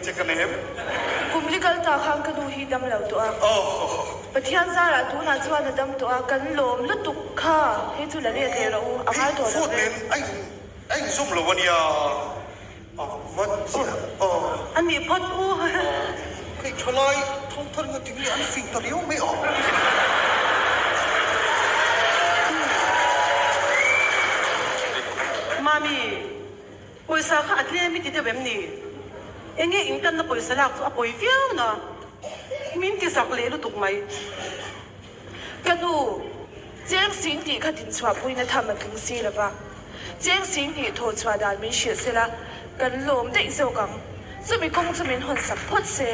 che ka nei em? Kum li kal ta khan ka nu hi dam lo tawh a. Pathian zarah tunah chuan a dam tawh a, kan lawm lutuk kha hei chu la let leh rawh u, a ngai tawh lo ve. Phone nen a in a inzawm lo a nia. A va chiah a. A nih phawt u. Hei thalai thangthar nga tinge an fing ta riau mai a. Mami, pawisa kha a tlem i ti deuh em ni? Enge inkanna pawisa lak chu a pawi viau na? Min ti zak leh lutuk mai. Ka nu, cheng sing tih kha dinchhuahpuina tham a tling si lo va, cheng sing hnih thawh chhuah dan min hrilh se la, kan lawm daih zawk ang. Chumi kawng chu min hawn sak phawt se.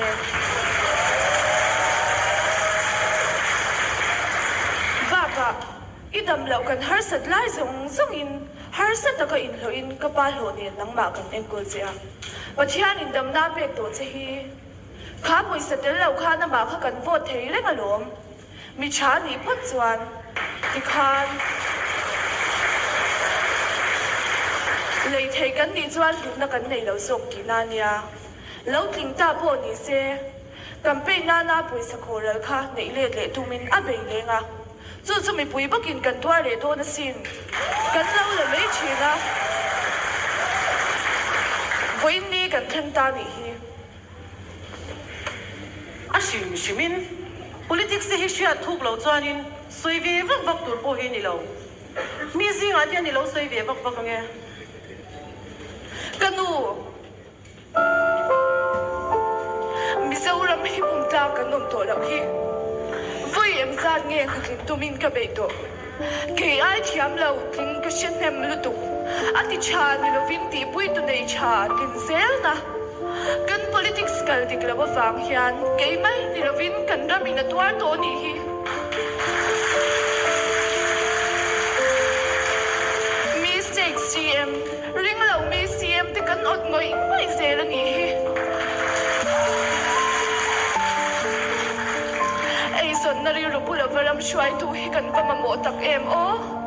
Bakah, i dam loh kan harsat lai zawng zawngin harsa taka inhlawhin ka pa hlawh nen nangmah kan enkawl che a. Pathianin damna pek tawh che hi. Kha pawisa tel lo khan amah kha kan vote thei reng alawm. Mi tha nih phawt chuan tikhan lei thei kan nih chuan hlutna kan nei lo zawk tihna a nia. Lo tling ta pawh ni se, campaign nana pawisa khawhral kha neih let leh tumin a bei leng a. Chu chu mipui bawkin kan tuar leh dawn asin. Kan lo la mai thin a. Vawiin ni kan thleng ta nih hi. A hrim hrimin politics te hi hriat thuk lo chuanin sawi ve vak vak tur pawh hi ni lo. Mi zingah te hian i lo sawi ve vak vak ange. Ka nu, Mizoram hi pum tlak kan awm tawh loh hi. Vawi eng zat nge hnatlin tumin ka beih tawh. Kei ai thiam lo tling ka hre hnem lutuk. A ti tha ni lovin tihpuitu nei tha tlin zelna. Kan politics kal dik lo avang hian kei mai ni lovin kan ram in a tuar tawh nih hi. Mi state CM, ring lo mi CM te kan awt ngawih ngawih zel a nih hi. Eizawnna rilru bu lova ram hruaitu hi kan va mamawh tak em aw.